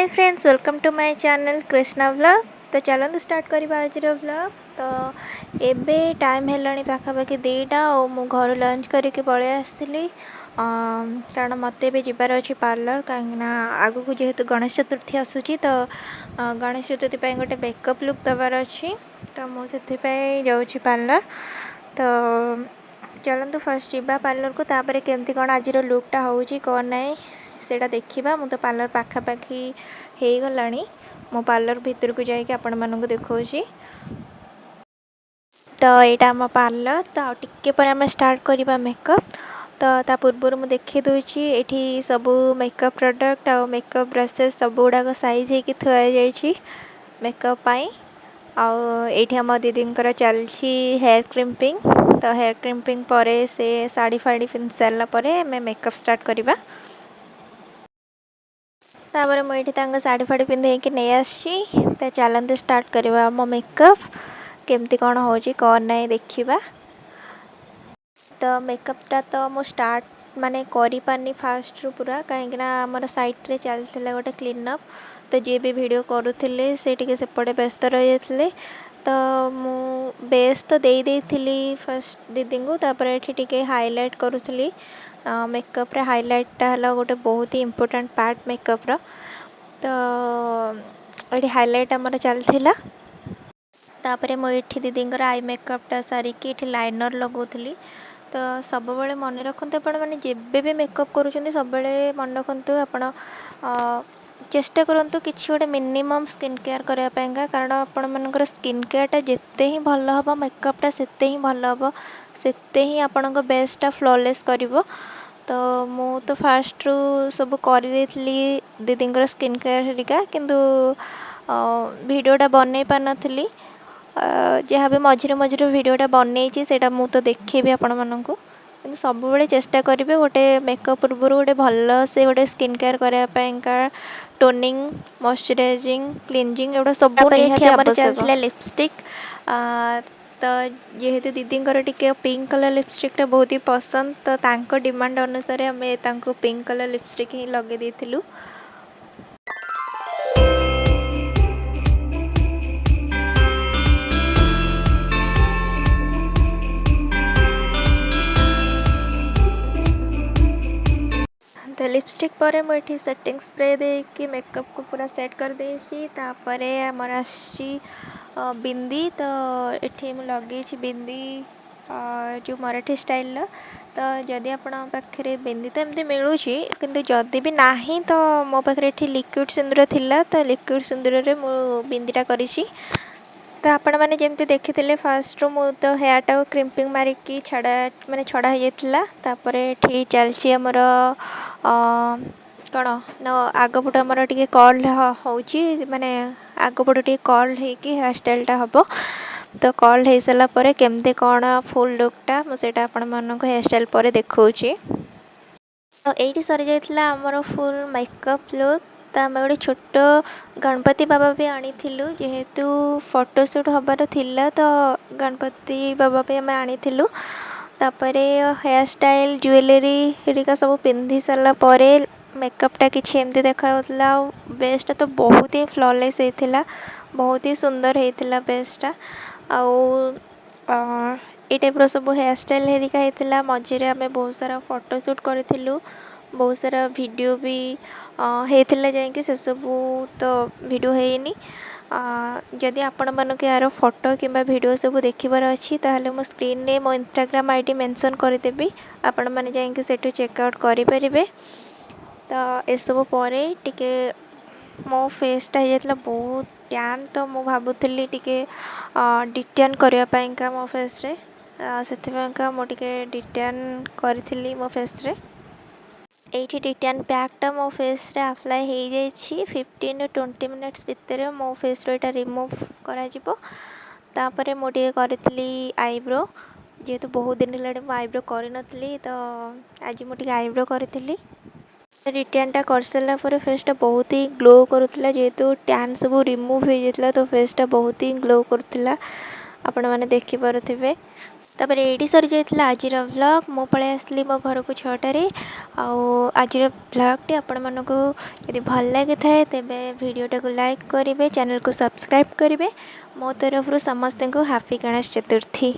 Hi friends, welcome to my channel Krishna Vlog। ତ ଚାଲନ୍ତୁ start କରିବା ଆଜିର ଭ୍ଲଗ୍। ତ ଏବେ ଟାଇମ୍ ହେଲାଣି ପାଖାପାଖି 2ଟା ଆଉ ମୁଁ ଘରୁ ଲଞ୍ଚ କରିକି ପଳେଇ ଆସିଥିଲି, କାରଣ ମୋତେ ଏବେ ଯିବାର ଅଛି ପାର୍ଲର, କାହିଁକିନା ଆଗକୁ ଯେହେତୁ ଗଣେଶ ଚତୁର୍ଥୀ ଆସୁଛି, ତ ଗଣେଶ ଚତୁର୍ଥୀ ପାଇଁ ଗୋଟେ ମେକଅପ୍ ଲୁକ୍ ଦେବାର ଅଛି। ତ ମୁଁ ସେଥିପାଇଁ ଯାଉଛି ପାର୍ଲର। ତ ଚାଲନ୍ତୁ ଫାର୍ଷ୍ଟ ଯିବା ପାର୍ଲରକୁ, ତାପରେ କେମିତି କ'ଣ ଆଜିର ଲୁକ୍ଟା ହେଉଛି କ'ଣ ନାହିଁ ସେଇଟା ଦେଖିବା। ମୁଁ ତ ପାର୍ଲର ପାଖାପାଖି ହେଇଗଲାଣି, ମୁଁ ପାର୍ଲର ଭିତରକୁ ଯାଇକି ଆପଣମାନଙ୍କୁ ଦେଖାଉଛି। ତ ଏଇଟା ଆମ ପାର୍ଲର। ତ ଆଉ ଟିକେ ପରେ ଆମେ ଷ୍ଟାର୍ଟ କରିବା ମେକଅପ୍। ତ ତା ପୂର୍ବରୁ ମୁଁ ଦେଖାଇ ଦେଉଛି, ଏଠି ସବୁ ମେକଅପ୍ ପ୍ରଡ଼କ୍ଟ ଆଉ ମେକଅପ୍ ବ୍ରସେସ୍ ସବୁ ଗୁଡ଼ାକ ସାଇଜ୍ ହେଇକି ଥୁଆଯାଇଛି ମେକଅପ୍ ପାଇଁ। ଆଉ ଏଇଠି ଆମ ଦିଦିଙ୍କର ଚାଲିଛି ହେୟାର୍ କ୍ରିମ୍ପିଂ। ତ ହେୟାର୍ କ୍ରିମ୍ପିଂ ପରେ, ସେ ଶାଢ଼ୀ ଫାଢ଼ୀ ପିନ୍ଧି ସାରିଲା ପରେ ଆମେ ମେକଅପ୍ ଷ୍ଟାର୍ଟ କରିବା। ତାପରେ ମୁଁ ଏଇଠି ତାଙ୍କ ଶାଢ଼ୀ ଫାଢ଼ୀ ପିନ୍ଧେଇକି ନେଇ ଆସିଛି। ତ ଚାଲନ୍ତୁ ଷ୍ଟାର୍ଟ କରିବା ଆମ ମେକଅପ୍, କେମିତି କ'ଣ ହେଉଛି କ'ଣ ନାହିଁ ଦେଖିବା। ତ ମେକଅପ୍ଟା ତ ମୁଁ ଷ୍ଟାର୍ଟ ମାନେ କରିପାରିନି ଫାଷ୍ଟରୁ ପୁରା, କାହିଁକିନା ଆମର ସାଇଡ଼୍ରେ ଚାଲିଥିଲା ଗୋଟେ କ୍ଲିନଅପ୍। ତ ଯିଏ ବି ଭିଡ଼ିଓ କରୁଥିଲେ ସେ ଟିକେ ସେପଟେ ବ୍ୟସ୍ତ ରହିଯାଇଥିଲେ। ତ ମୁଁ ବେସ୍ ତ ଦେଇ ଦେଇଥିଲି ଫାଷ୍ଟ ଦିଦିଙ୍କୁ, ତାପରେ ଏଠି ଟିକେ ହାଇଲାଇଟ୍ କରୁଥିଲି। ମେକଅପ୍ରେ ହାଇଲାଇଟ୍ଟା ହେଲା ଗୋଟେ ବହୁତ ହି ଇମ୍ପୋର୍ଟାଣ୍ଟ ପାର୍ଟ ମେକଅପ୍ର। ତ ଏଠି ହାଇଲାଇଟ୍ ଆମର ଚାଲିଥିଲା। ତାପରେ ମୁଁ ଏଠି ଦିଦିଙ୍କର I ମେକଅପ୍ଟା ସାରିକି ଏଠି ଲାଇନର୍ ଲଗାଉଥିଲି। ତ ସବୁବେଳେ ମନେ ରଖନ୍ତୁ, ଆପଣମାନେ ଯେବେ ବି ମେକଅପ୍ କରୁଛନ୍ତି, ସବୁବେଳେ ମନେ ରଖନ୍ତୁ, ଆପଣ ଚେଷ୍ଟା କରନ୍ତୁ କିଛି ଗୋଟେ ମିନିମମ୍ ସ୍କିନ୍ କେୟାର୍ କରିବା ପାଇଁକା, କାରଣ ଆପଣମାନଙ୍କର ସ୍କିନ୍ କେୟାର୍ଟା ଯେତେ ହିଁ ଭଲ ହେବ, ମେକଅପ୍ଟା ସେତେ ହିଁ ଭଲ ହେବ, ସେତେ ହିଁ ଆପଣଙ୍କ ବେସ୍ଟା ଫ୍ଲଲେସ୍ କରିବ। ତ ମୁଁ ତ ଫାଷ୍ଟରୁ ସବୁ କରିଦେଇଥିଲି ଦିଦିଙ୍କର ସ୍କିନ୍ କେୟାର୍ ହେରିକା, କିନ୍ତୁ ଭିଡ଼ିଓଟା ବନେଇ ପାରିନଥିଲି। ଯାହା ବି ମଝିରେ ମଝିରେ ଭିଡ଼ିଓଟା ବନେଇଛି, ସେଇଟା ମୁଁ ତ ଦେଖେଇବି ଆପଣମାନଙ୍କୁ। କିନ୍ତୁ ସବୁବେଳେ ଚେଷ୍ଟା କରିବେ ଗୋଟେ ମେକଅପ୍ ପୂର୍ବରୁ ଗୋଟେ ଭଲସେ ଗୋଟେ ସ୍କିନ୍ କେୟାର୍ କରିବା ପାଇଁକା। ଟୋନିଂ, ମଶ୍ଚରାଇଜିଂ, କ୍ଲିନଜିଂ ଏଗୁଡ଼ା ସବୁ ତାପରେ ଏଠି ନିହାତି ଆମର ଆବଶ୍ୟକ। ଚାଲିଥିଲା ଲିପଷ୍ଟିକ୍। ତ ଯେହେତୁ ଦିଦିଙ୍କର ଟିକେ ପିଙ୍କ କଲର୍ ଲିପଷ୍ଟିକ୍ଟା ବହୁତ ହି ପସନ୍ଦ, ତ ତାଙ୍କ ଡିମାଣ୍ଡ ଅନୁସାରେ ଆମେ ତାଙ୍କୁ ପିଙ୍କ କଲର୍ ଲିପଷ୍ଟିକ୍ ହିଁ ଲଗେଇ ଦେଇଥିଲୁ। ତ ଲିପଷ୍ଟିକ୍ ପରେ ମୁଁ ଏଠି ସେଟିଂ ସ୍ପ୍ରେ ଦେଇକି ମେକଅପ୍କୁ ପୁରା ସେଟ୍ କରିଦେଇଛି। ତାପରେ ଆମର ଆସିଛି ବିନ୍ଦି। ତ ଏଠି ମୁଁ ଲଗେଇଛି ବିନ୍ଦି, ଯେଉଁ ମରାଠୀ ଷ୍ଟାଇଲ୍ର। ତ ଯଦି ଆପଣଙ୍କ ପାଖରେ ବିନ୍ଦି ତ ଏମିତି ମିଳୁଛି, କିନ୍ତୁ ଯଦି ବି ନାହିଁ, ତ ମୋ ପାଖରେ ଏଠି ଲିକ୍ୱିଡ଼ ସିନ୍ଦୁର ଥିଲା, ତ ଲିକ୍ୱିଡ଼ ସିନ୍ଦୁରରେ ମୁଁ ବିନ୍ଦିଟା କରିଛି। ତ ଆପଣମାନେ ଯେମିତି ଦେଖିଥିଲେ ଫାଷ୍ଟରୁ ମୁଁ ତ ହେୟାରଟାକୁ କ୍ରିମ୍ପିଂ ମାରିକି ଛଡ଼ା, ମାନେ ଛଡ଼ା ହେଇଯାଇଥିଲା। ତାପରେ ଏଠି ଚାଲିଛି ଆମର କ'ଣ ନା ଆଗପଟ ଆମର ଟିକେ କର୍ଲ ହେଉଛି, ମାନେ ଆଗପଟ ଟିକେ କର୍ଲ ହେଇକି ହେୟାର ଷ୍ଟାଇଲ୍ଟା ହେବ। ତ କର୍ଲ ହେଇସାରିଲା ପରେ କେମିତି କ'ଣ ଫୁଲ୍ ଲୁକ୍ଟା, ମୁଁ ସେଇଟା ଆପଣମାନଙ୍କୁ ହେୟାର ଷ୍ଟାଇଲ୍ ପରେ ଦେଖାଉଛି। ତ ଏଇଠି ସରିଯାଇଥିଲା ଆମର ଫୁଲ୍ ମେକଅପ୍ ଲୁକ୍। ତ ଆମେ ଗୋଟେ ଛୋଟ ଗଣପତି ବାବା ବି ଆଣିଥିଲୁ, ଯେହେତୁ ଫଟୋ ସୁଟ୍ ହେବାର ଥିଲା, ତ ଗଣପତି ବାବା ବି ଆମେ ଆଣିଥିଲୁ। ତାପରେ ହେୟାର ଷ୍ଟାଇଲ୍, ଜୁଏଲେରୀ ହେରିକା ସବୁ ପିନ୍ଧି ସାରିଲା ପରେ ମେକଅପ୍ଟା କିଛି ଏମିତି ଦେଖାଯାଉଥିଲା। ଆଉ ବେସ୍ଟା ତ ବହୁତ ହିଁ ଫ୍ଲଲେସ୍ ହେଇଥିଲା, ବହୁତ ହି ସୁନ୍ଦର ହେଇଥିଲା ବେସ୍ଟା। ଆଉ ଏଇ ଟାଇପ୍ର ସବୁ ହେୟାର ଷ୍ଟାଇଲ୍ ହେରିକା ହେଇଥିଲା। ମଝିରେ ଆମେ ବହୁତ ସାରା ଫଟୋ ସୁଟ୍ କରିଥିଲୁ, ବହୁତ ସାରା ଭିଡ଼ିଓ ବି ହେଇଥିଲା ଯାଇକି, ସେସବୁ ତ ଭିଡ଼ିଓ ହେଇନି। ଯଦି ଆପଣମାନଙ୍କୁ ଏହାର ଫଟୋ କିମ୍ବା ଭିଡ଼ିଓ ସବୁ ଦେଖିବାର ଅଛି, ତାହେଲେ ମୁଁ ସ୍କ୍ରିନ୍ରେ ମୋ ଇନଷ୍ଟାଗ୍ରାମ୍ ଆଇଡ଼ି ମେନସନ୍ କରିଦେବି, ଆପଣମାନେ ଯାଇକି ସେଠୁ ଚେକ୍ ଆଉଟ୍ କରିପାରିବେ। ତ ଏସବୁ ପରେ ଟିକେ ମୋ ଫେସ୍ଟା ହେଇଯାଇଥିଲା ବହୁତ ଟ୍ୟାନ୍, ତ ମୁଁ ଭାବୁଥିଲି ଟିକେ ଡିଟ୍ୟାନ୍ କରିବା ପାଇଁକା ମୋ ଫେସ୍ରେ। ସେଥିପାଇଁକା ମୁଁ ଟିକେ ଡିଟ୍ୟାନ୍ କରିଥିଲି ମୋ ଫେସ୍ରେ। ଏଇଠି ଡିଟ୍ୟାନ୍ ପ୍ୟାକ୍ଟା ମୋ ଫେସ୍ରେ ଆପ୍ଲାଏ ହେଇଯାଇଛି। 15 ଟୁ 20 ମିନିଟ୍ସ ଭିତରେ ମୋ ଫେସ୍ରୁ ଏଇଟା ରିମୁଭ୍ କରାଯିବ। ତାପରେ ମୁଁ ଟିକେ କରିଥିଲି ଆଇବ୍ରୋ, ଯେହେତୁ ବହୁତ ଦିନ ହେଲାଣି ମୁଁ ଆଇବ୍ରୋ କରିନଥିଲି, ତ ଆଜି ମୁଁ ଟିକେ ଆଇବ୍ରୋ କରିଥିଲି। ଡିଟ୍ୟାନ୍ଟା କରିସାରିଲା ପରେ ଫେସ୍ଟା ବହୁତ ହି ଗ୍ଲୋ କରୁଥିଲା। ଯେହେତୁ ଟ୍ୟାନ୍ ସବୁ ରିମୁଭ୍ ହେଇଯାଇଥିଲା, ତ ଫେସ୍ଟା ବହୁତ ହି ଗ୍ଲୋ କରୁଥିଲା, ଆପଣମାନେ ଦେଖିପାରୁଥିବେ। ତାପରେ ଏଇଠି ସରିଯାଇଥିଲା ଆଜିର ଭ୍ଲଗ୍। ମୁଁ ପଳେଇ ଆସିଲି ମୋ ଘରକୁ 6ଟାରେ। ଆଉ ଆଜିର ଭ୍ଲଗ୍ଟି ଆପଣମାନଙ୍କୁ ଯଦି ଭଲ ଲାଗିଥାଏ, ତେବେ ଭିଡ଼ିଓଟାକୁ ଲାଇକ୍ କରିବେ, ଚ୍ୟାନେଲ୍କୁ ସବସ୍କ୍ରାଇବ୍ କରିବେ। ମୋ ତରଫରୁ ସମସ୍ତଙ୍କୁ ହାପି ଗଣେଶ ଚତୁର୍ଥୀ।